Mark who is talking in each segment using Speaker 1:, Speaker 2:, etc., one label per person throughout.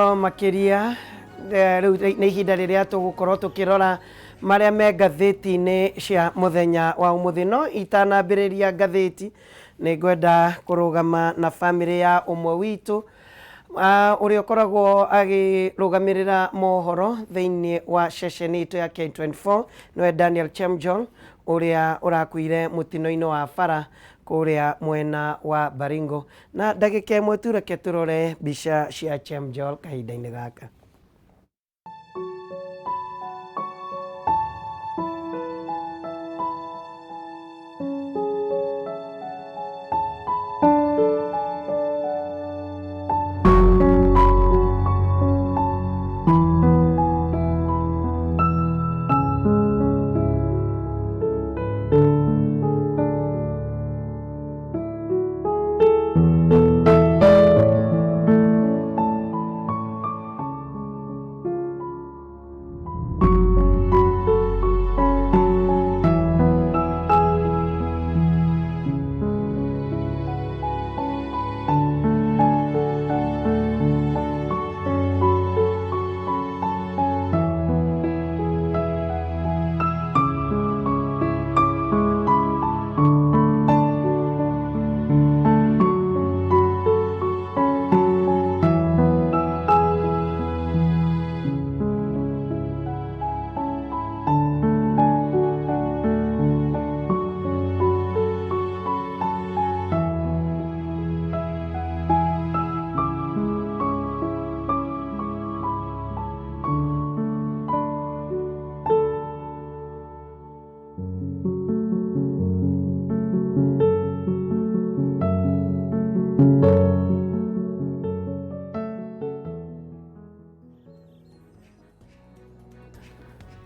Speaker 1: Makĩria rĩu nĩ ihinda rĩrĩa tũgũkorwo tũkĩrora marĩa me ngathĩti-inĩ cia mũthenya wa ũmũthĩ. No itanambĩrĩria ngathĩti, nĩ ngwenda kũrũgama na bamĩrĩ ya ũmwe witũ ũrĩa ũkoragwo akĩrũgamĩrĩra mohoro thĩinĩ wa ceceni itũ ya K24, nĩwe Daniel Chemjong, ũrĩa ũrakuire mũtino-inĩ wa bara kũrĩa mwena wa Baringo. Na ndagĩka ĩmwe tu reke tũrore mbica cia Chemjol kahinda-inĩ gaka.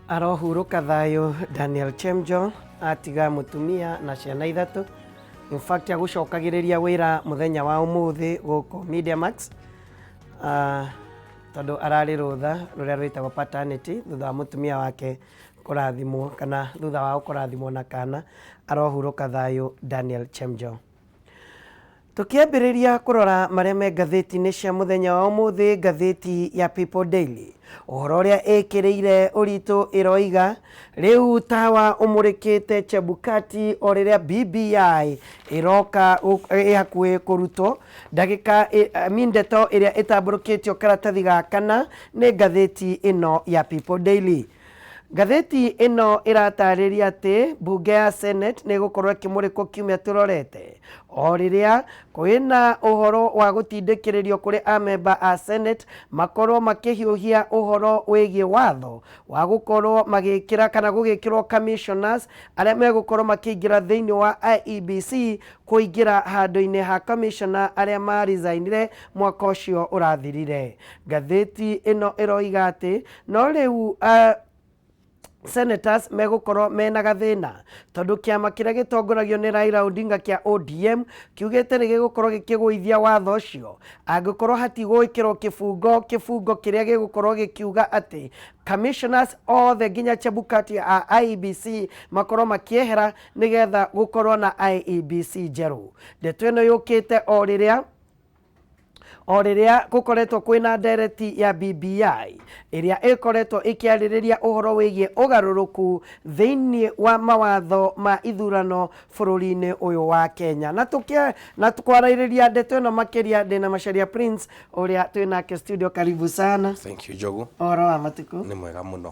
Speaker 1: Arohurũka thayũ Daniel Chemjong atiga mũtumia na ciana ithatũ. In fact agũcokagĩrĩria wĩra mũthenya wa ũmũthĩ gũkũ Media Max, tondũ ararĩ rũtha rũrĩa rwĩtagwo paternity thutha wa mũtumia wake kũrathimwo kana thutha wao kũrathimwo na kana. Arohurũka thayũ Daniel Chemjong. Tũkĩambĩrĩria kũrora marĩa me ngathĩti-inĩ cia mũthenya wa ũmũthĩ, ngathĩti ya People Daily, ũhoro ũrĩa ĩkĩrĩire ũritũ ĩroiga rĩu tawa ũmũrĩkĩte Chebukati o rĩrĩa BBI ĩroka ĩ hakuhĩ kũrutwo. Ndagĩka I mean ndeto ĩrĩa ĩtambũrũkĩtio karatathi ga kana nĩ ngathĩti ĩno ya People Daily. Ngathĩti ĩno ĩratarĩria atĩ mbunge ya Senate nĩ ĩgũkorwo ĩkĩmũrĩkwo kiumia tũrorete o rĩrĩa kwĩna ũhoro wa gũtindĩkĩrĩrio kũrĩ amemba a Senate makorwo makĩhiũhia ũhoro wĩgiĩ watho wa gũkorwo magĩkĩra kana gũgĩkĩrwo commissioners arĩa megũkorwo makĩingĩra thĩinĩ wa IEBC kũingĩra handũ-inĩ ha commissioner arĩa ma resignire mwaka ũcio ũrathirire. Ngathĩti ĩno ĩroiga atĩ no rĩu senators megũkorwo mena gathĩna tondũ kĩama kĩrĩa gĩtongoragio nĩ Raila Odinga kĩa ODM kiugĩte nĩ gĩgũkorwo gĩkĩgũithia watho ũcio angĩkorwo hatigwĩkĩrwo kĩbungo kĩrĩa gĩgũkorwo gĩkiuga atĩ commissioners othe nginya Chebukati a IEBC makorwo makĩehera nĩgetha gũkorwo na IEBC njerũ. Ndeto ĩno yũkĩte o rĩrĩa gũkoretwo kwĩna ndereti ya BBI ĩrĩa ĩkoretwo ĩkĩarĩrĩria ũhoro wĩgiĩ ũgarũrũku thĩinĩ wa mawatho ma ithurano bũrũri-inĩ ũyũ wa Kenya. Na na tukwarĩrĩria ndeto ĩno makĩria ndĩna Macharia Prince ũrĩa twĩnake studio. Karibu sana.
Speaker 2: Thank you, Njogu.
Speaker 1: Ũhoro wa matukũ?
Speaker 2: Nĩ mwega mũno.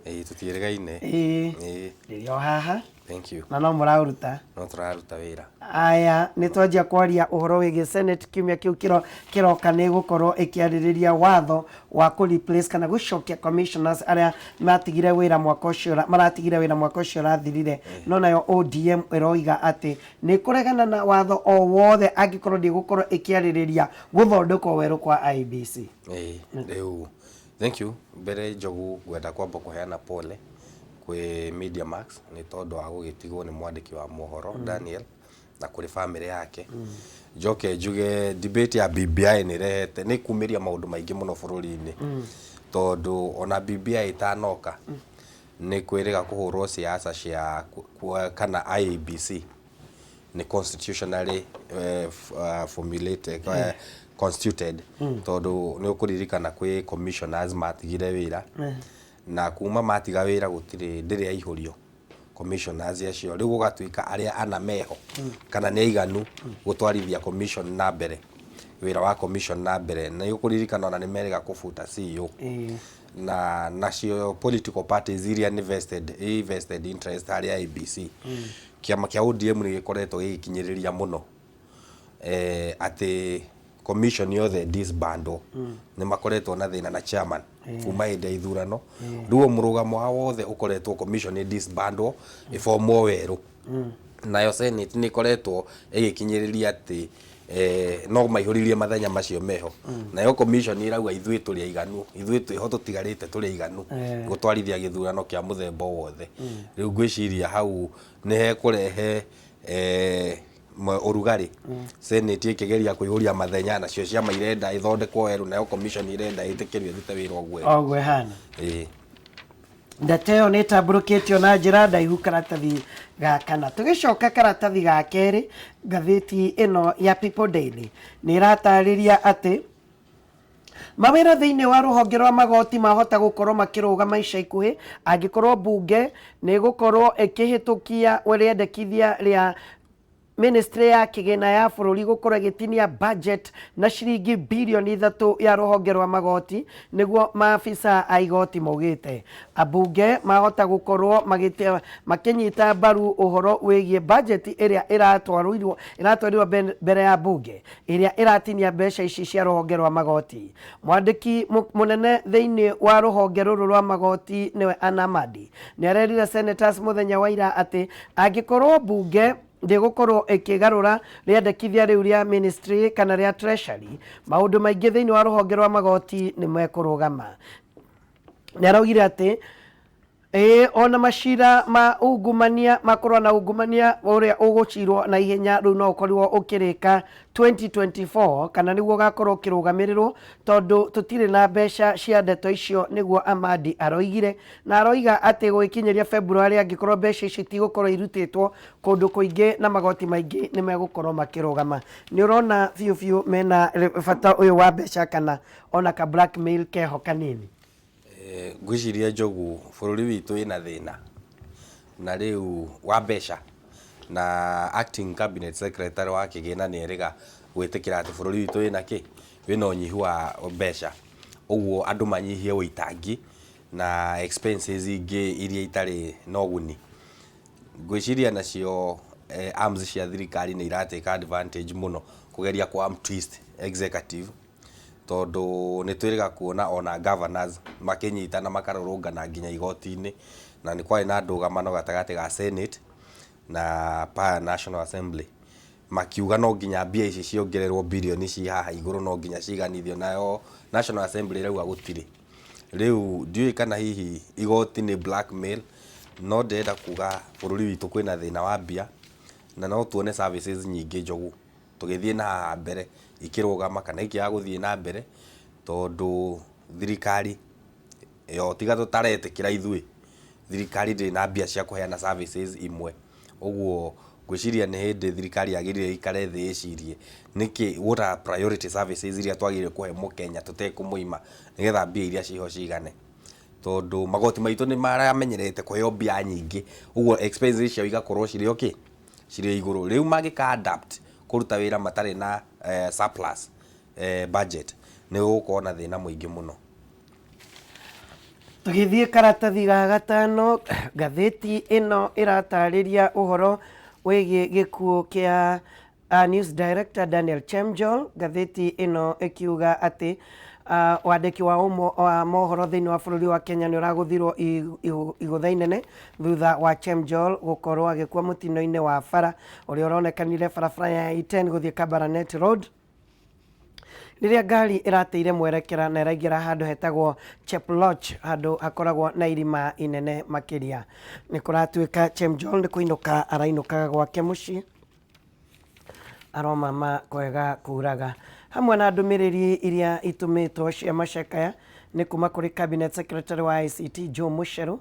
Speaker 2: Ĩĩ, tũtiĩrĩgaine.
Speaker 1: Ĩĩ. Ndĩrĩ o haha.
Speaker 2: Thank you.
Speaker 1: Na no mũraũruta?
Speaker 2: No tũraruta wĩra.
Speaker 1: Aya, nĩ twanjia kwaria ũhoro wĩgiĩ Senate kiumia kĩu kĩroka nĩ gũkorwo ĩkĩarĩrĩria watho wa kũ replace kana gũcokia commissioners arĩa matigire wĩra mwaka ũcio maratigire wĩra mwaka ũcio ũrathirire. No nayo ODM ĩroiga atĩ nĩ kũregana na watho o wothe angĩkorwo ndĩgũkorwo ĩkĩarĩrĩria gũthondekwo werũ kwa IEBC.
Speaker 2: Ĩĩ, rĩu thank you. Mbere Njogu, ngwenda kwamba kũheana pole kwĩ Media Max nĩ tondũ wa gũgĩtigwo nĩ mwandĩki wa mohoro Daniel na kũrĩ famĩlĩ yake. Njoke njuge debate ya BBI nĩ ĩrehete nĩ kumĩria maũndũ maingĩ mũno bũrũri-inĩ, tondũ ona BBI ĩtanoka nĩ kwĩrĩga kũhũrwo siasa cia kana IEBC nĩ constitutionally formulated. constituted, tondũ nĩ ũkũririkana kwĩ commissioners matigire wĩra, na kuma matiga wĩra gũtirĩ ndĩrĩ yaihũrio commissioners acio. Rĩu gũgatuĩka arĩa ana meho kana nĩ aiganu gũtwarithia commission na mbere, wĩra wa commission na mbere. Na nĩ ũkũririkana ona nĩ merĩga kũbuta CEO. Na nacio political parties iria nĩ vested, i vested interest harĩ IEBC, kĩama kĩa ODM nĩ gĩkoretwo gĩgĩkinyĩrĩria mũno atĩ commission yothe disbandwo. Nĩ makoretwo na thĩna na chairman kuma hĩndĩ ya ithurano. Rĩu mũrũgamo wao wothe ũkoretwo commission ĩ disbandwo, ĩbomwo werũ. Nayo Senate nĩ ĩkoretwo ĩgĩkinyĩrĩria atĩ no maihũririe mathenya macio meho. Nayo commission ĩrauga ithuĩ tũrĩ aiganu, ithuĩ twĩho tũtigarĩte tũrĩ aiganu gũtwarithia gĩthurano kĩa mũthemba o wothe. Rĩu ngwĩciria hau nĩ hekũrehe ũrugarĩ. Senate ĩkĩgeria kũihũria mathenya, nacio ciama irenda ĩthondekwo werũ, nayo commission irenda ĩtĩkĩrio ĩrute wĩra ũguo.
Speaker 1: Ũguo ĩhana.
Speaker 2: Ĩĩ.
Speaker 1: Ndeto ĩyo nĩ ĩtambũrũkĩtio na njĩra ndaihu karatathi ga kana. Tũgĩcoka karatathi ga kerĩ, ngathĩti ĩno ya People Daily nĩ ĩratarĩria atĩ mawĩra thĩinĩ wa rũhonge rwa magoti mahota gũkorwo makĩrũgama ica ikuhĩ angĩkorwo mbunge nĩ ĩgũkorwo ĩkĩhĩtũkia rĩendekithia rĩa Ministry ya kĩgĩna ya bũrũri gũkorwo ĩgĩtinia budget na ciringi birioni 3 ya rũhonge rwa magoti, nĩguo maabisa a igoti maugĩte. Ambunge mahota gũkorwo makĩnyita mbaru ũhoro wĩgiĩ budget ĩrĩa ĩratwarirwo mbere ya mbunge ĩrĩa ĩratinia mbeca ici cia rũhonge rwa magoti. Mwandĩki mũnene thĩinĩ wa rũhonge rũrũ rwa magoti nĩwe Anamadi nĩ arerire senators mũthenya wa ira atĩ angĩkorwo mbunge ndĩgũkorwo ĩkĩgarũra rĩendekithia rĩu rĩa ministry kana rĩa treasury, maũndũ maingĩ thĩinĩ wa rũhonge rwa magoti nĩ mekũrũgama. Nĩ araugire atĩ ĩĩ ona macira ma ungumania makorwo na ungumania ũrĩa ũgũcirwo na ihenya rĩu no ũkorirwo ũkĩrĩka 2024 kana nĩguo ũgakorwo ũkĩrũgamĩrĩrwo tondũ tũtirĩ na mbeca cia ndeto icio, nĩguo Amadi aroigire. Na aroiga atĩ gũgĩkinyĩria February, angĩkorwo mbeca ici itigũkorwo irutĩtwo kũndũ kũingĩ na magoti maingĩ nĩ megũkorwo makĩrũgama. Nĩ ũrona biũ biũ mena bata ũyũ wa mbeca kana ona ka blackmail keho kanini?
Speaker 2: Ngwĩciria Njogu, bũrũri witũ wĩna thĩna na rĩu wa mbeca, na acting cabinet secretary wa kĩgĩna nĩ erĩga gwĩtĩkĩra atĩ bũrũri witũ wĩna kĩ wĩna ũnyihu wa mbeca. Ũguo andũ manyihie ũitangi na expenses ingĩ iria itarĩ na ũguni. Ngwĩciria nacio arms cia thirikari nĩ iratake advantage mũno kũgeria kũ arm twist executive, tondũ nĩ twĩrĩga kuona ona governors makĩnyitana makarũrũngana nginya igoti-inĩ, na nĩ kwarĩ na ndũgamano gatagatĩ ga Senate na National Assembly makiuga no nginya mbia ici ciongererwo, birioni ci haha igũrũ no nginya ciganithio. Nayo National Assembly ĩrauga gũtirĩ. Rĩu ndiũĩ kana hihi igoti nĩ blackmail, no ndĩrenda kuga bũrũri witũ kwĩna thĩna wa mbia, na no tuone services nyingĩ, Njogu, tũgĩthiĩ na haha mbere ikĩrũgama kana ikĩaga gũthiĩ na mbere, tondũ thirikari yo tiga tũtaretĩkĩra ithuĩ, thirikari ndĩrĩ na mbia cia kũheana services imwe. Ũguo ngwĩciria nĩ hĩndĩ thirikari yagĩrĩire ĩikare thĩ ĩcirie nĩkĩ, what are priority services iria twagĩrĩire kũhe mũkenya tũtekũmũima nĩgetha mbia iria ciho cigane, tondũ magoti maitũ nĩ maramenyerete kũheo mbia nyingĩ, ũguo expenses ciao igakorwo cirĩ okay, cirĩ igũrũ. Rĩu mangĩka adapt kũruta wĩra matarĩ na surplus budget, nĩ gũgũkorwo na thĩna mũingĩ mũno.
Speaker 1: Tũgĩthiĩ karatathi ga gatano, ngathĩti ĩno ĩratarĩria ũhoro wĩgiĩ gĩkuũ kĩa news director Daniel Chemjol. Ngathĩti ĩno ĩkiuga atĩ wandĩki wa mohoro thĩinĩ wa bũrũri wa Kenya nĩ ũragũthirwo igũtha inene thutha wa Chemjol gũkorwo agĩkua mũtino-inĩ wa bara ũrĩa ũronekanire barabara ya Iten gũthiĩ Kabarnet Road, rĩrĩa ngari ĩrateire mwerekera na ĩraingĩra handũ hetagwo Cheploch, handũ hakoragwo na irima inene makĩria. Nĩ kũratuĩka Chemjol nĩ kũinũka arainũkaga gwake mũciĩ aromama kwega kuraga. Hamwe na ndũmĩrĩri iria itũmĩtwo cia macakaya nĩ kuma kũrĩ Cabinet Secretary wa ICT Joe Mucheru,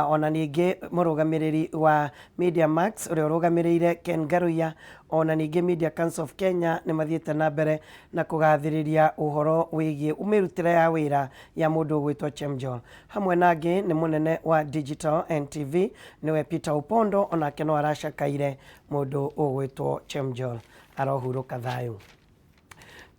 Speaker 1: ona ningĩ mũrũgamĩrĩri wa Media Max ũrĩa ũrũgamĩrĩire Ken Ngaruiya, ona ningĩ Media Council of Kenya nĩ mathiĩte na mbere na kũgathĩrĩria ũhoro wĩgiĩ mĩrutĩre ya wĩra ya mũndũ ũgwĩtwo Chemjol. Hamwe na angĩ nĩ mũnene wa Digital NTV nĩwe Peter Opondo, onake no aracakaire mũndũ ũgwĩtwo Chemjol. Arohurũka thayũ.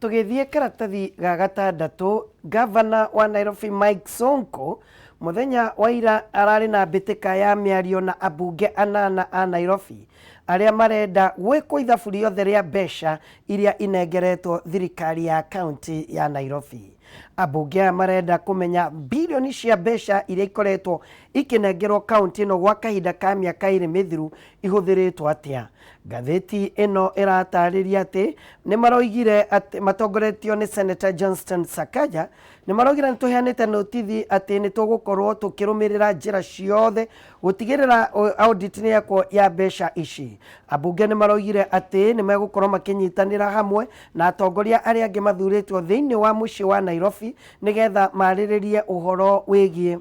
Speaker 1: Tũgĩthiĩ karatathi ga gatandatũ, gavana wa Nairobi Mike Sonko mũthenya wa ira ararĩ na mbĩtĩka ya mĩario na ambunge anana a Nairobi arĩa marenda gwĩkwo ithabu rĩothe rĩa mbeca iria inengeretwo thirikari ya kaunti ya Nairobi. Ambunge aya marenda kũmenya bilioni cia mbeca iria ikoretwo ikĩnengerwo kaunti ĩno gwa kahinda ka mĩaka ĩrĩ mĩthiru ihũthĩrĩtwo atĩa. Ngathĩti ĩno ĩratarĩria atĩ nĩ maroigire atĩ matongoretio nĩ Senator Johnston Sakaja nĩ maroigire nĩ tũheanĩte notithi atĩ nĩ tũgũkorwo tũkĩrũmĩrĩra njĩra ciothe gũtigĩrĩra audit nĩ yekwo ya mbeca ici. Ambunge nĩ maroigire atĩ nĩ megũkorwo makĩnyitanĩra hamwe na atongoria arĩa angĩ mathurĩtwo thĩinĩ wa mũciĩ wa Nairobi nĩgetha marĩrĩrie ũhoro wĩgiĩ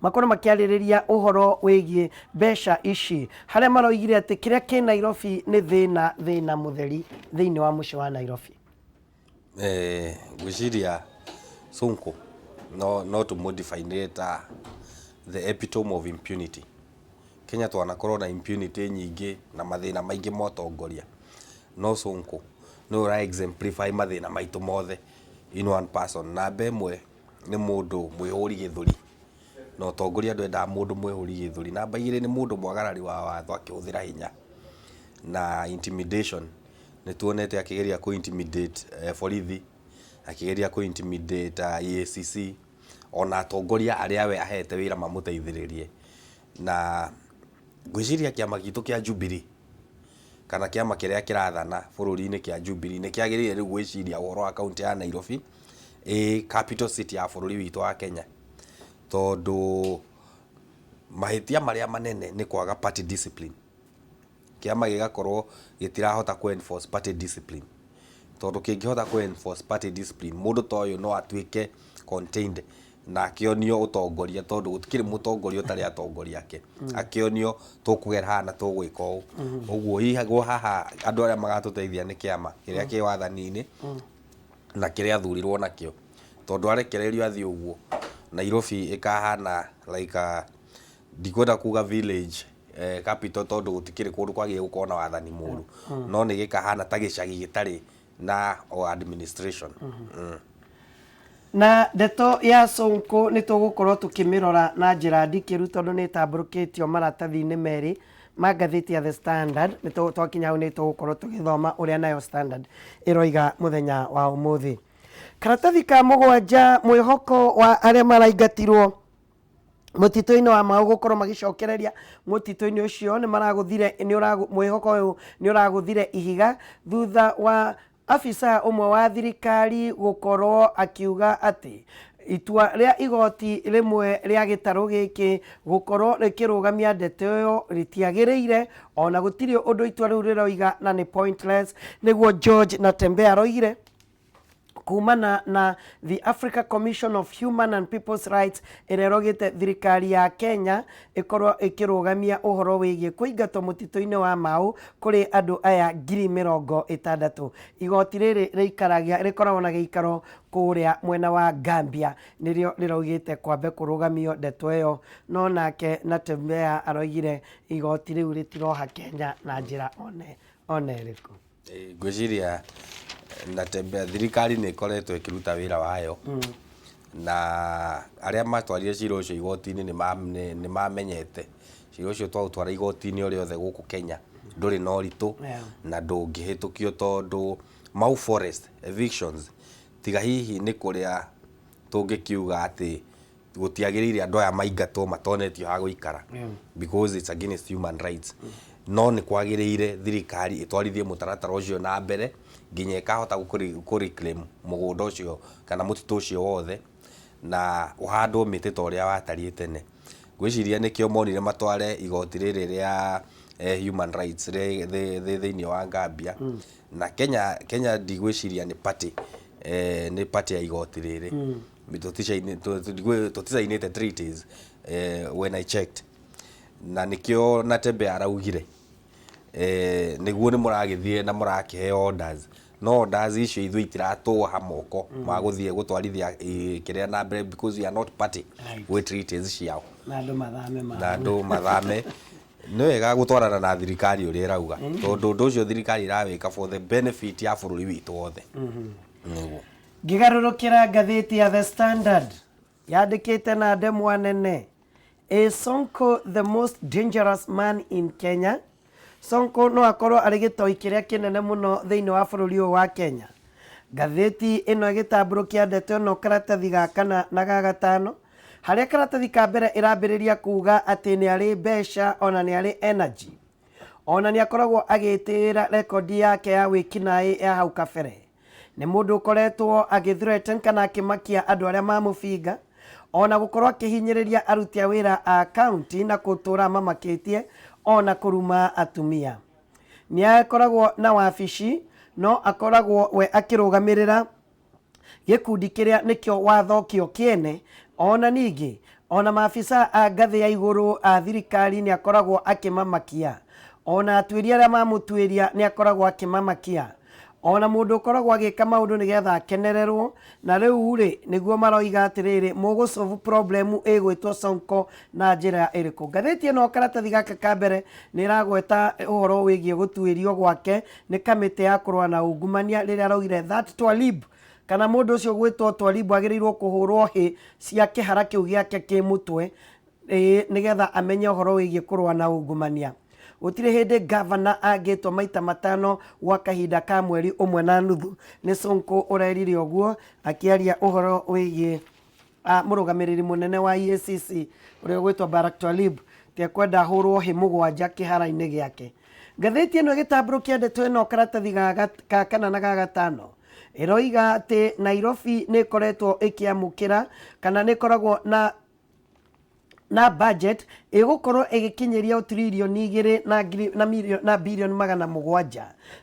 Speaker 1: makorwo makĩarĩrĩria ũhoro wĩgiĩ mbeca ici, harĩa maroigire atĩ kĩrĩa kĩ Nairobi nĩ thĩna thĩna mũtheri thĩinĩ wa mũciĩ wa Nairobi.
Speaker 2: Ngwĩciria Sonko no tũmũ ta the epitome of impunity. Kenya twanakorwo na impunity nyingĩ na mathĩna maingĩ ma ũtongoria, no Sonko nĩwe ũra exemplify mathĩna maitũ mothe in one person. Namba ĩmwe nĩ mũndũ mwĩhũri gĩthũri, na ũtongoria ndwendaga mũndũ mwĩhũri gĩthũri. Namba igĩrĩ nĩ mũndũ mwagarari wa watho akĩhũthĩra hinya na intimidation. Nĩ tuonete akĩgeria kũ intimidate borithi, akĩgeria kũ intimidate EACC, ona atongoria arĩa we ahete wĩra mamũteithĩrĩrie. Na ngwĩciria kĩama gitũ kĩa Jubilee kana kĩama kĩrĩa kĩrathana bũrũri-inĩ kĩa Jubilee nĩ kĩagĩrĩire rĩu gwĩciria ũhoro wa kaunti ya Nairobi ĩ capital city ya bũrũri witũ wa Kenya, tondũ mahĩtia marĩa manene nĩ kwaga party discipline. Kĩama gĩgakorwo gĩtirahota kũ enforce party discipline, tondũ kĩngĩhota kũ enforce party discipline mũndũ ta ũyũ no atuĩke contained na akĩonio ũtongoria, tondũ gũtikĩrĩ mũtongoria ũtarĩ atongoria ake, akĩonio tũkũgera haha na tũgwĩka ũũ. Ũguo hihagwo haha andũ arĩa magatũteithia nĩ kĩama kĩrĩa kĩ wathani-inĩ na kĩrĩa athurirwo nakĩo, tondũ arekererio athiĩ ũguo Nairobi ĩkahana like a, ndikwenda kuga village capital, tondũ gũtikĩrĩ kũndũ kwagĩrĩire gũkorwo na wathani mũru, no nĩ gĩkahana ta gĩcagi gĩtarĩ na o administration.
Speaker 1: Na ndeto ya Sonko nĩ tũgũkorwo tũkĩmĩrora na njĩra ndikĩru tondũ nĩ ĩtambũrũkĩtio maratathi-inĩ merĩ ma ngathĩti ya The Standard. Nĩ twakinya hau nĩ tũgũkorwo tũgĩthoma ũrĩa nayo Standard ĩroiga mũthenya wa ũmũthĩ. Karatathi ka mũgwanja, mwĩhoko wa arĩa maraingatirwo mũtitũ-inĩ wa Mau gũkorwo magĩcokereria mũtitũ-inĩ ũcio nĩ maragũthire, mwĩhoko ũyũ nĩ ũragũthire ihiga thutha wa afisa ũmwe wa thirikari gũkorwo akiuga atĩ itua rĩa igoti rĩmwe rĩa gĩtarũ gĩkĩ gũkorwo rĩkĩrũgamia ndeto ĩyo rĩtiagĩrĩire, ona gũtirĩ ũndũ itua rĩu rĩroiga na nĩ pointless, nĩguo George Natembeya aroigire kumana na the Africa Commission of Human and People's Rights ĩrĩa ĩrogĩte thirikari ya Kenya ĩkorwo ĩkĩrũgamia ũhoro wĩgiĩ kũingatwo mũtitũ-inĩ wa Mau kũrĩ andũ aya 60,000. Igoti rĩrĩ rĩikaragia rĩkoragwo na gĩikaro kũrĩa mwena wa Gambia, nĩrĩo rĩraugĩte kwambe kũrũgamio ndeto ĩyo, no nake Natembeya aroigire igoti rĩu rĩtiroha Kenya na njĩra one ĩrĩkũ.
Speaker 2: Ngwĩciria Natembeya thirikari nĩ ĩkoretwo ĩkĩruta wĩra wayo, na arĩa matwarire cira ũcio igoti-inĩ nĩ mamenyete cira ũcio twaũtwara igoti-inĩ o rĩothe gũkũ Kenya ndũrĩ na ũritũ na ndũngĩhĩtũkio, tondũ Mau Forest evictions tiga hihi nĩ kũrĩa tũngĩkiuga atĩ gũtiagĩrĩire andũ aya maingatwo matonetio ha gũikara because it's against human rights, no nĩ kwagĩrĩire thirikari ĩtwarithie mũtaratara ũcio na mbere nginya ĩkahota kũ reclaim mũgũnda ũcio kana mũtitũ ũcio wothe na ũhandwo mĩtĩ ta ũrĩa watariĩ tene. Ngwĩciria nĩkĩo monire matware igoti rĩrĩ rĩa Human Rights thĩinĩ wa Gambia na Kenya. Kenya ndigwĩciria nĩ party, nĩ party ya igoti rĩrĩ. Tũticainĩte treaties, when I checked, na nĩkĩo Natembe araugire nĩguo nĩ mũragĩthiĩ na mũrakĩheo orders, no orders icio ithuĩ itiratũoha moko ma gũthiĩ gũtwarithia kĩrĩa na mbere because we are not party gwĩ treaties ciao.
Speaker 1: Na andũ mathame
Speaker 2: ma na andũ mathame. Nĩ wega gũtwarana na thirikari ũrĩa ĩrauga, tondũ ũndũ ũcio thirikari ĩrawĩka for the benefit ya bũrũri witũ wothe, nĩguo.
Speaker 1: Ngĩgarũrũkĩra ngathĩti ya The Standard, yandĩkĩte na ndemwa nene, "Is Sonko the most dangerous man in Kenya?" Sonko no akorwo arĩ gĩtoi kĩrĩa kĩnene mũno thĩinĩ wa bũrũri ũyũ wa Kenya. Ngathĩti ĩno ĩgĩtambũrũkia ndeto ĩno karatathi ga kana na ga gatano, harĩa karatathi ka mbere ĩrambĩrĩria kuga atĩ nĩ arĩ mbeca, ona nĩ arĩ energy, ona nĩ akoragwo agĩtĩĩra rekondi yake ya wĩkinaĩ ya hau kabere. Nĩ mũndũ ũkoretwo agĩthreaten kana akĩmakia andũ arĩa mamũbinga, ona gũkorwo akĩhinyĩrĩria aruti a wĩra a county na gũtũra mamakĩtie, ona kũruma atumia. Nĩ akoragwo na wabici, no akoragwo we akĩrũgamĩrĩra gĩkundi kĩrĩa nĩkĩo watho kĩo kĩene. Ona ningĩ ona maabisa a ngathĩ ya igũrũ a thirikari nĩ akoragwo akĩmamakia, ona atuĩria arĩa mamũtuĩria nĩ akoragwo akĩmamakia, ona mũndũ ũkoragwo agĩka maũndũ nĩgetha akenererwo. Na rĩu rĩ, nĩguo maroiga atĩrĩrĩ, mũgũsolve problem ĩgwĩtwo Sonko na njĩra ĩrĩkũ? Ngathĩti ĩno karatathi gaka ka mbere nĩ ĩragweta ũhoro wĩgiĩ gũtuĩrio gwake nĩ kamĩtĩ ya kũrũa na ungumania, rĩrĩa araugire that Twalib, kana mũndũ ũcio gwĩtwo Twalib, agĩrĩirwo kũhũrwo hĩ cia kĩhara kĩu gĩake kĩ mũtwe, ĩĩ, nĩgetha amenye ũhoro wĩgiĩ kũrũa na ungumania. Gũtirĩ hĩndĩ gavana angĩtwo maita matano gwa kahinda ka mweri ũmwe na nuthu. Nĩ Sonko ũrerire ũguo akĩaria ũhoro wĩgiĩ mũrũgamĩrĩri mũnene wa EACC ũrĩa ũgwĩtwo Barak Twalib tekwenda ahũrwo hĩ mũgwanja kĩhara-inĩ gĩake. Ngathĩti ĩno ĩgĩtambũrũkia ndeto ĩno karatathi ga kana na ga gatano, ĩroiga atĩ Nairobi nĩ ĩkoretwo ĩkĩamũkĩra kana nĩ ĩkoragwo na budget ĩgũkorwo ĩgĩkinyĩria 2.2 trillion na ngiri na milioni na 700 billion,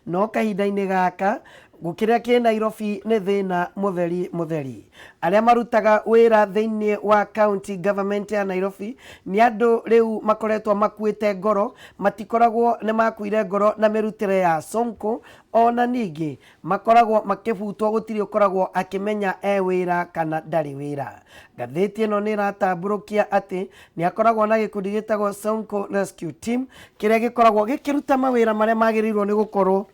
Speaker 1: no kahinda-inĩ gaka gũkĩrĩa kĩ Nairobi nĩ thĩna mũtheri mũtheri. Arĩa marutaga wĩra thĩinĩ wa county government ya Nairobi nĩ andũ rĩu makoretwo makuĩte ngoro, matikoragwo nĩ makuire ngoro na mĩrutĩre ya Sonko. Ona ningĩ makoragwo makĩbutwo, gũtirĩ ũkoragwo akĩmenya e wĩra kana ndarĩ wĩra. Ngathĩti ĩno nĩ ĩratambũrũkia atĩ nĩ akoragwo na gĩkundi gĩtagwo Sonko Rescue Team, kĩrĩa gĩkoragwo gĩkĩruta mawĩra marĩa magĩrĩirwo nĩ gũkorwo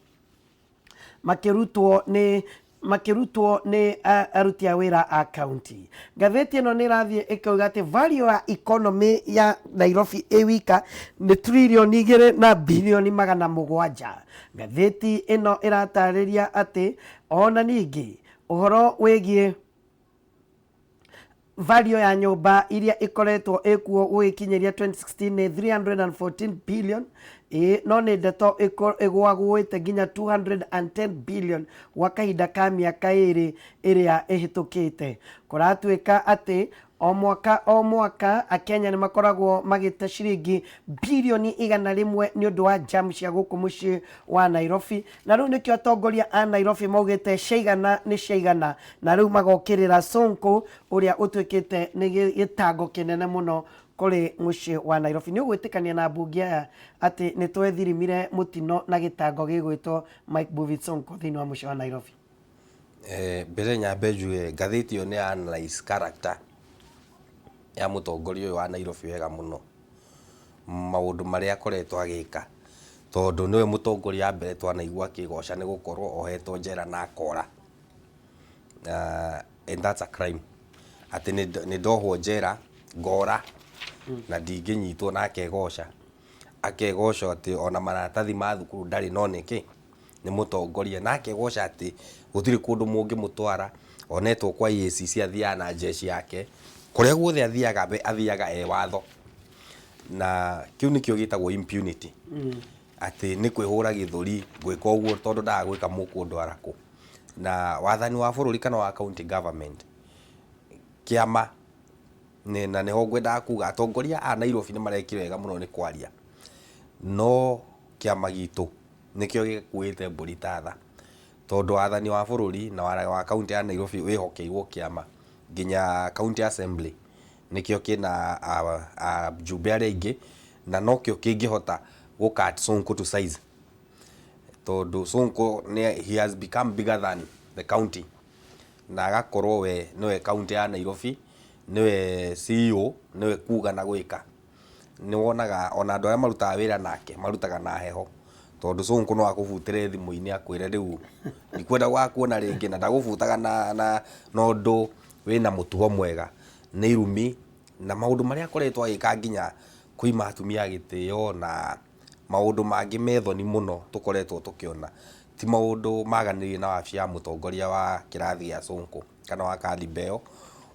Speaker 1: makĩrutwo nĩ aruti a wĩra a county. Ngathĩti ĩno nĩ ĩrathiĩ ĩkauga atĩ value ya economy ya Nairobi ĩ wika nĩ 2.7 trillion. Ngathĩti ĩno ĩratarĩria atĩ ona ningĩ ũhoro wĩgiĩ value ya nyũmba iria ikoretwo ĩkuo gũgĩkinyĩria 2016 nĩ 314 billion, ĩĩ, no nĩ ndeto ĩgũagũĩte nginya 210 billion gwa kahinda ka mĩaka 2 ĩrĩa ĩhĩtũkĩte. Kũratuĩka atĩ o mwaka o mwaka Akenya nĩ makoragwo magĩte ciringi 100 bilioni nĩ ũndũ wa jam cia gũkũ mũciĩ wa Nairobi. Na rĩu nĩkĩo atongoria a Nairobi maugĩte ciaigana nĩ ciaigana, na rĩu magokĩrĩra Sonko ũrĩa ũtuĩkĩte nĩ gĩtango kĩnene mũno kũrĩ mũciĩ wa Nairobi. Nĩ ũgwĩtĩkania na mbunge aya atĩ nĩ twethirimire mũtino na gĩtango gĩgwĩtwo Mike Mbuvi Sonko thĩinĩ wa mũciĩ wa Nairobi?
Speaker 2: Mbere nyambe njuge ngathĩti ĩyo nĩ analyze character ya mũtongoria ũyũ wa Nairobi wega mũno, maũndũ marĩa akoretwo agĩka, tondũ nĩwe mũtongoria wa mbere twanaigua akĩgoca nĩ gũkorwo ohetwo njera na akora. And that's a crime, atĩ nĩ ndohwo njera ngora na ndingĩnyitwo, na akegoca akegoca atĩ ona maratathi ma thukuru ndarĩ, no nĩkĩ nĩ mũtongoria, na akegoca atĩ gũtirĩ kũndũ mũngĩmũtwara. Onetwo kwa EACC athiaga na jeshi yake, kũrĩa guothe athiaga we athiaga e watho, na kĩu nĩkĩo gĩtagwo impunity, atĩ nĩ kwĩhũra gĩthũri, ngwĩka ũguo tondũ ndaga gwĩka mũkũndwara kũ. Na wathani wa bũrũri kana wa county government kĩama na nĩho ngwendaga kuga atongoria a Nairobi nĩ marekire wega mũno nĩ kwaria. No kĩama gitũ nĩkĩo gĩkuĩte mbũri ta tha, tondũ wathani wa bũrũri na wa kaũntĩ ya Nairobi wĩhokeirwo kĩama nginya county assembly nĩkĩo kĩna ajumbe arĩa aingĩ na nokĩo kĩngĩhota gũ cut Sonko to size, tondũ Sonko he has become bigger than the county na agakorwo we nĩwe kaũntĩ ya Nairobi, nĩwe CEO, nĩwe kuga na gwĩka. Nĩ wonaga ona andũ arĩa marutaga wĩra nake marutaga na heho, tondũ Sonko no akũbutĩre thimũ-inĩ akwĩre rĩu ndikwenda gũgakuona rĩngĩ, na ndagũbutaga na ũndũ wĩna mũtugo mwega. Nĩ irumi na maũndũ marĩa akoretwo agĩka nginya kũima atumia gĩtĩo na maũndũ mangĩ me thoni mũno tũkoretwo tũkĩona, ti maũndũ maganĩrĩire na wabici ya mũtongoria wa kĩrathi gĩa Sonko kana wa caliber ĩyo.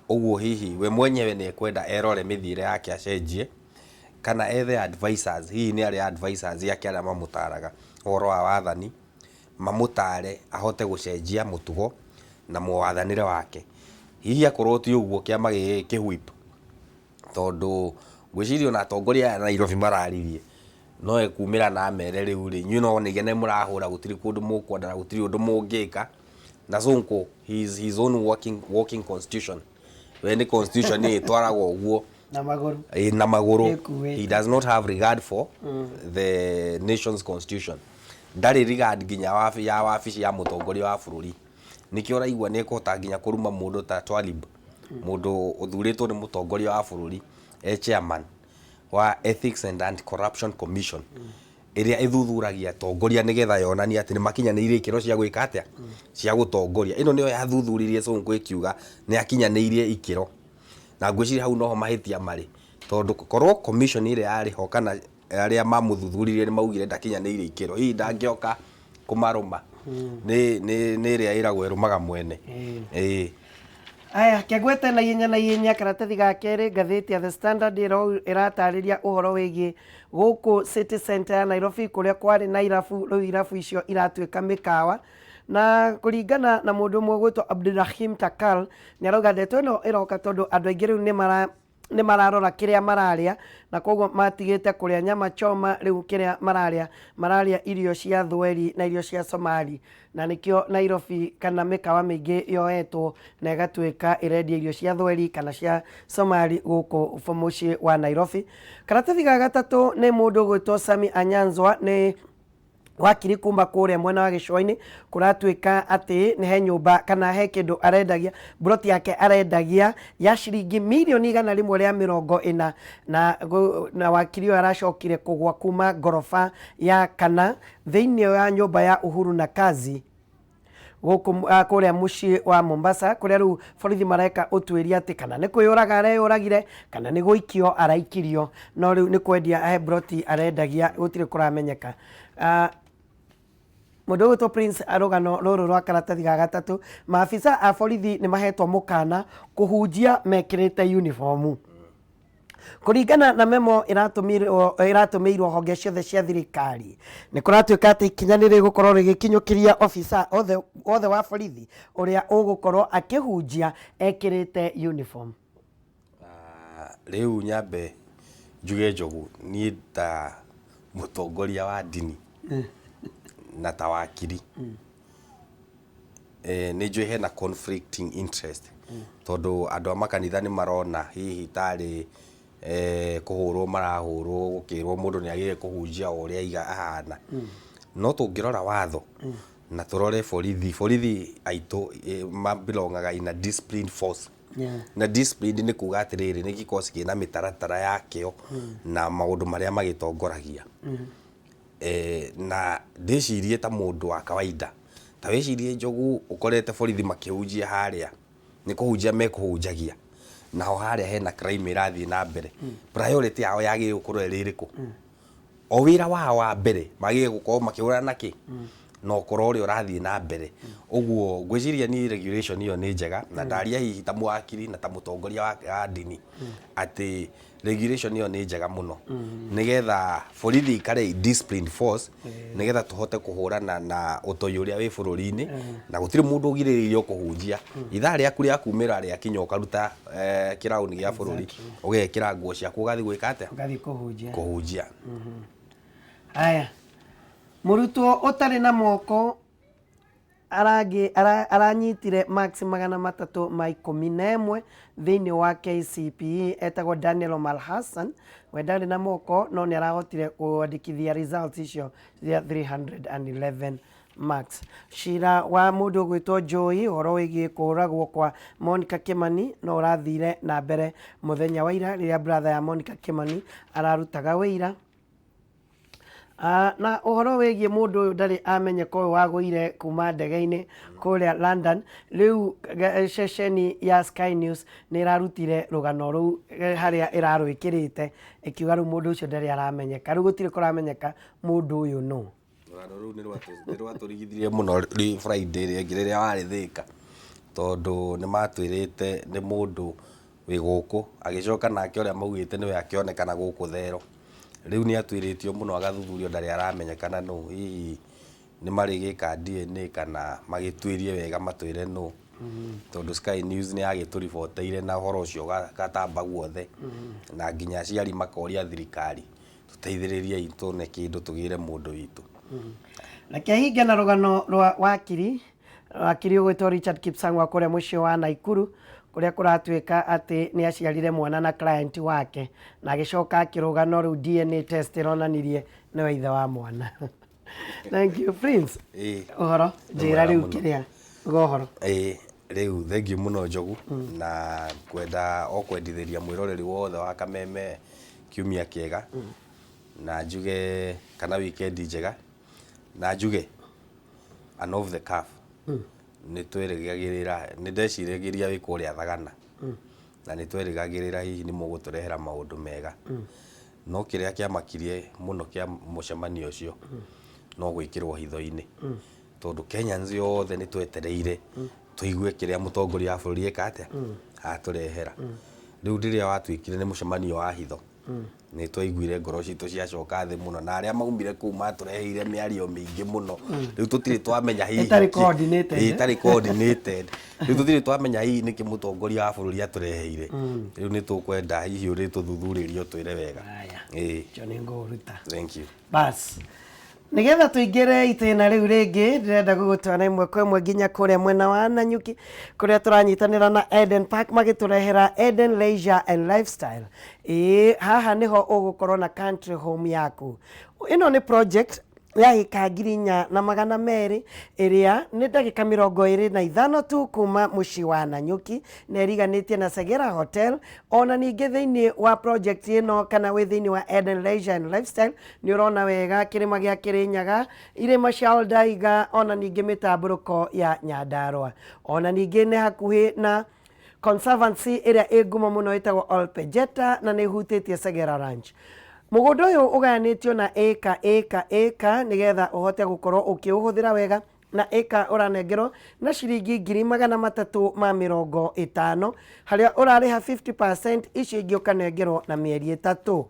Speaker 2: Ũguo hihi we mwenyewe nĩ ekwenda erore mĩthiĩre yake acenjie, kana ethe advisors, hihi nĩ arĩ advisors ake arĩa mamũtaraga ũhoro wa wathani, mamũtare ahote gũcenjia mũtugo na mwathanĩre wake. Hihi akorwo ti ũguo kĩama gĩkĩ kĩ whip, tondũ ngwĩciria ona atongoria aya a Nairobi mararirie, no ekumĩra na amere rĩu rĩ, inyuĩ no inegene mũrahũra gũtirĩ kũndũ mũkwenda na gũtirĩ ũndũ mũngĩka. Na Sonko he is his own walking constitution. We nĩ constitution ĩtwaragwo ũguo
Speaker 1: na magũrũ.
Speaker 2: Na magũrũ.
Speaker 1: Ĩkuĩte.
Speaker 2: He does not have regard for the nation's constitution. Ndarĩ regard nginya ya wabici ya mũtongoria wa bũrũri. Nĩkĩo ũraigua nĩ ekũhota nginya kũruma mũndũ ta Twalib, mũndũ ũthurĩtwo nĩ mũtongoria wa bũrũri e chairman wa Ethics and Anti-Corruption Commission, ĩrĩa ĩthuthuragia atongoria nĩgetha yonanie atĩ nĩ makinyanĩirie ikĩro cia gwĩka atĩa, cia gũtongoria. Ĩno nĩyo yathuthuririe Sonko ĩkiuga nĩ akinyanĩirie ikĩro. Na ngwĩciria hau noho mahĩtia marĩ, tondũ korwo commission ĩrĩa yarĩ ho kana arĩa mamũthuthuririe nĩ maugire ndakinyanĩirie ikĩro, hihi ndangĩoka kũmarũma. Nĩ ĩrĩa ĩragwo ĩrũmaga mwene. Ĩĩ.
Speaker 1: Aya, kĩgwete na ihenya na ihenya karatathi ga kerĩ, ngathĩti ya The Standard ĩratarĩria ũhoro wĩgiĩ gũkũ City Center ya Nairobi kũrĩa kwarĩ na irabu, rĩu irabu icio iratuĩka mĩkawa. Na kũringana na mũndũ ũmwe ũgwĩtwo Abdulrahim Takal, nĩ arauga ndeto ĩno ĩroka tondũ andũ aingĩ rĩu nĩ mararora kĩrĩa mararĩa, na koguo matigĩte kũrĩa nyama choma, rĩu kĩrĩa mararĩa, mararĩa irio cia thweri na irio cia Somali. Na nĩkĩo Nairobi kana mĩkawa mĩingĩ yoetwo na ĩgatuĩka ĩrendia irio cia thweri kana cia Somali gũkũ mũciĩ wa Nairobi. Karatathi ga gatatũ nĩ mũndũ ũgwĩtwo Sami Anyanzwa, nĩ wakiri kuma kũrĩa mwena wa gĩcũa-inĩ. Kũratuĩka atĩ nĩ he nyũmba kana he kĩndũ arendagia, mburoti yake arendagia ya ciringi mirioni 140, na wakiri ũyũ aracokire kũgwa kuma ngoroba ya kana thĩinĩ wa nyũmba ya Uhuru na Kazi gũkũ kũrĩa mũciĩ wa Mombasa, kũrĩa rĩu borithi mareka ũtuĩria atĩ kana nĩ kwĩyũraga areyũragire kana nĩ gũikio araikirio, no rĩu nĩ kwendia he mburoti arendagia, gũtirĩ kũramenyeka. Mũndũ ũgwĩtwo Prince, rũgano rũrũ rwa karatathi ga gatatũ, maabisa a borithi nĩ mahetwo mũkana kũhunjia mekĩrĩte uniform. Kũringana na memo ĩratũmĩirwo honge ciothe cia thirikari, nĩ kũratuĩka atĩ ikinya nĩ rĩgũkorwo rĩgĩkinyũkĩria obitha othe wa borithi ũrĩa ũgũkorwo akĩhunjia ekĩrĩte uniform.
Speaker 2: Rĩu nyambe njuge Njogu, niĩ ta mũtongoria wa ndini na ta wakiri, nĩ njũĩ hena conflicting interest, tondũ andũ a makanitha nĩ marona hihi tarĩ kũhũrwo marahũrwo gũkĩrwo mũndũ nĩ agĩrĩire kũhunjia o ũrĩa aiga ahana. No tũngĩrora watho na tũrore borithi aitũ mabelongaga in a disciplined force. Na disciplined nĩ kuga atĩrĩrĩ, nĩ gĩkosi kĩna mĩtaratara yakĩo na maũndũ marĩa magĩtongoragia. Na ndĩcirie ta mũndũ wa kawaida, ta wĩcirie Njogu ũkorete borithi makĩhunjia harĩa, nĩ kũhunjia mekũhunjagia, naho harĩa hena crime ĩrathiĩ na mbere, priority yao yagĩrĩire gũkorwo ĩrĩ ĩrĩkũ? O wĩra wao wa mbere magĩrĩire gũkorwo makĩhũrana na kĩ? Na ũkora ũrĩa ũrathiĩ na mbere. Ũguo ngwĩciria niĩ regulation ĩyo nĩ njega, na ndaria hihi ta mwakiri na ta mũtongoria wa ndini atĩ regulation ĩyo nĩ njega mũno, nĩgetha borithi ikare disciplined force, nĩgetha tũhote kũhũrana na ũtoi ũrĩa wĩ bũrũri-inĩ. Na gũtirĩ mũndũ ũgirĩrĩirio kũhunjia. Ithaa rĩaku rĩa kumĩra rĩakinya, ũkaruta kĩraũni gĩa bũrũri, ũgekĩra nguo ciaku, ũgathiĩ gwĩka atĩa?
Speaker 1: Ũgathiĩ kũhunjia.
Speaker 2: Kũhunjia.
Speaker 1: Haya, mũrutwo ũtarĩ na moko aranyitire marks 311 thĩinĩ wa KCPE, etagwo Daniel Omar Hassan. We ndarĩ na moko no nĩ arahotire kwandĩkithia results icio cia 311 marks. Cira wa mũndũ ũgwĩtwo Joey, ũhoro wĩgiĩ kũũragwo kwa Monica Kimani, no ũrathire na mbere mũthenya wa ira rĩrĩa brother ya Monica Kimani ararutaga wĩira. Na ũhoro wĩgiĩ mũndũ ũyũ ndarĩ amenyeka, ũyũ wagũire kuma ndege-inĩ kũrĩa London, rĩu ceceni ya Sky News nĩ ĩrarutire rũgano rũu harĩa ĩrarwĩkĩrĩte ĩkiuga rĩu mũndũ ũcio ndarĩ aramenyeka. Rĩu gũtirĩ kũramenyeka mũndũ ũyũ nũ.
Speaker 2: Rũgano rũu nĩ rwatũrigithirie mũno Friday ĩrĩa ĩngĩ rĩrĩa warĩ Thĩka, tondũ nĩ matwĩrĩte nĩ mũndũ wĩ gũkũ, agĩcoka nake ũrĩa maugĩte nĩwe akĩonekana gũkũ Thero. Rĩu nĩ atuĩrĩtio mũno agathuthurio, ndarĩ aramenyekana nũ. Hihi nĩ marĩgĩka DNA kana magĩtuĩrie wega matwĩre nũ, tondũ Sky News nĩ yagĩtũriboteire na ũhoro ũcio ũgatamba guothe, na nginya aciari makoria thirikari, tũteithĩrĩriei tuone kĩndũ tũgĩre mũndũ witũ.
Speaker 1: Reke hinge na rũgano rwa wakiri wakiri ũgwĩtwo Richard Kipsang wa kũrĩa mũciĩ wa Naikuru, kũrĩa kũratuĩka atĩ nĩ aciarire mwana na client wake na agĩcoka akĩrũga, no rĩu DNA test ĩronanirie nĩwe ithe wa mwana. Thank you, Prince.
Speaker 2: Ĩĩ.
Speaker 1: Ũhoro njĩra
Speaker 2: Mwega
Speaker 1: rĩu
Speaker 2: mũno.
Speaker 1: kĩrĩa uga ũhoro.
Speaker 2: Ĩĩ, rĩu thengiũ mũno Njogu, na kwenda o kwendithĩria mwĩroreri wothe wa Kameme kiumia kĩega, na njuge kana weekend njega, na njuge an off the cuff, nĩ twerĩgagĩrĩra, nĩ ndeciragĩria wĩ kũrĩa Thagana na nĩ twerĩgagĩrĩra hihi nĩ mũgũtũrehera maũndũ mega, no kĩrĩa kĩamakirie mũno kĩa mũcemanio ũcio no gwĩkĩrwo hitho-inĩ, tondũ Kenyans yothe nĩ twetereire tũigue kĩrĩa mũtongoria wa bũrũri eka atĩa atũrehera. Rĩu rĩrĩa watuĩkire nĩ mũcemanio wa hitho, nĩ twaiguire ngoro citũ ciacoka thĩ mũno, na arĩa maumire kũu matũreheire mĩario mĩingĩ mũno. Rĩu tũtirĩ twamenya hihi
Speaker 1: Ĩtarĩ coordinated.
Speaker 2: Ĩ, ĩtarĩ coordinated. Rĩu tũtirĩ twamenya hihi nĩkĩ mũtongoria wa bũrũri atũreheire. Rĩu nĩ tũkwenda hihi ũrĩ tũthuthurĩrie ũtwĩre wega.
Speaker 1: Haya.
Speaker 2: Ĩ.
Speaker 1: Ũcio nĩ ngũũruta.
Speaker 2: Thank you.
Speaker 1: Bas, nigetha tũingĩre itĩna rĩu rĩngĩ, ndĩrenda gũgũtwara ĩmwe kwa ĩmwe nginya kũrĩa mwena wa Nanyuki, kũrĩa tũranyitanĩra na Eden Park magĩtũrehera Eden Leisure and Lifestyle. Ĩĩ, haha nĩho ũgũkorwo na country home yaku. Ĩno nĩ project ya ĩka 4200, ĩrĩa nĩ ndagĩka 25 tu kuma mũciĩ wa Nanyuki na ĩriganĩtie na Segera Hotel. Ona ningĩ thĩinĩ wa project ĩno, kana wĩ thĩinĩ wa Eden Leisure and Lifestyle, nĩ ũrona wega kĩrĩma gĩa Kĩrĩnyaga, irĩma cia Oldaiga, ona ningĩ mĩtambũrũko ya Nyandarũa. Ona ningĩ nĩ hakuhĩ na conservancy ĩrĩa ĩ ngumo mũno ĩtagwo Olpejeta, na nĩ ĩhutĩtie Segera Ranch. Mũgũnda ũyũ ũgayanĩtio na ĩka ĩka ĩka nĩgetha ũhote gũkorwo ũkĩũhũthĩra wega, na ĩka ũranengerwo na ciringi 350,000, harĩa ũrarĩha 50%, icio ingĩ ũkanengerwo na mĩeri 3.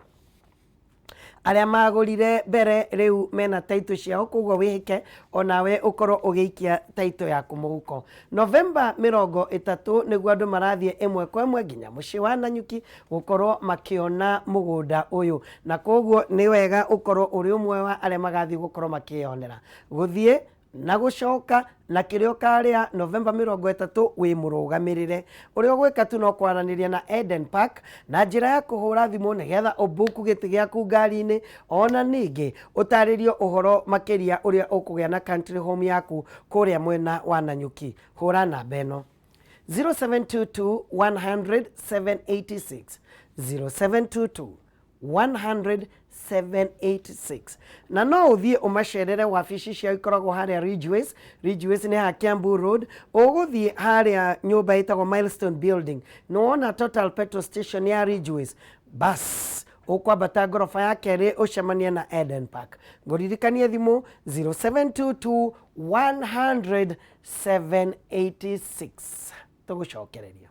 Speaker 1: Arĩa magũrire mbere rĩu mena taitũ ciao, koguo wĩhĩke onawe ũkorwo ũgĩikia taitũ yaku mũhuko. Novemba 30 nĩguo andũ marathiĩ ĩmwe kwa ĩmwe nginya mũciĩ wa Nanyuki gũkorwo makĩona mũgũnda ũyũ, na koguo nĩ wega ũkorwo ũrĩ ũmwe wa arĩa magathiĩ gũkorwo makĩyonera gũthiĩ na gũcoka na kĩrĩa ũkarĩa Novemba 30 wĩ mũrũgamĩrĩre. Ũrĩa ũgwĩka tu no kwaranĩria na Eden Park na njĩra ya kũhũra thimũ nĩgetha ũmbuku gĩtĩ gĩaku ngari-inĩ, ona ningĩ ũtarĩrio ũhoro makĩria ũrĩa ũkũgĩa na country home yaku kũrĩa mwena wa Nanyuki. Hũra namba ĩno 0722 100 786, 0722 100 786, na no ũthiĩ ũmacerere wabici ciao ikoragwo harĩa Ridgeways. Ridgeways nĩ haha Kiambu Road, ũgũthiĩ harĩa nyũmba ĩtagwo Milestone Building, nĩ wona Total petrol station ya Ridgeways, bas ũkwambata ngoroba ya kerĩ ũcemanie na Eden Park. Ngũririkanie thimũ 0722 100 786. Tũgũcokereria.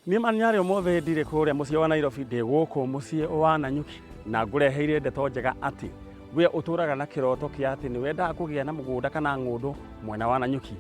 Speaker 3: Niĩ manyarĩ ũmũthĩ ndirĩ kũrĩa mũciĩ wa Nairobi, ndĩ gũkũ mũciĩ wa Nanyuki. Na ngũreheire ndeto njega atĩ we ũtũraga na kĩroto kĩa atĩ nĩ wendaga kũgĩa na mũgũnda kana ng'ũndũ mwena wa Nanyuki.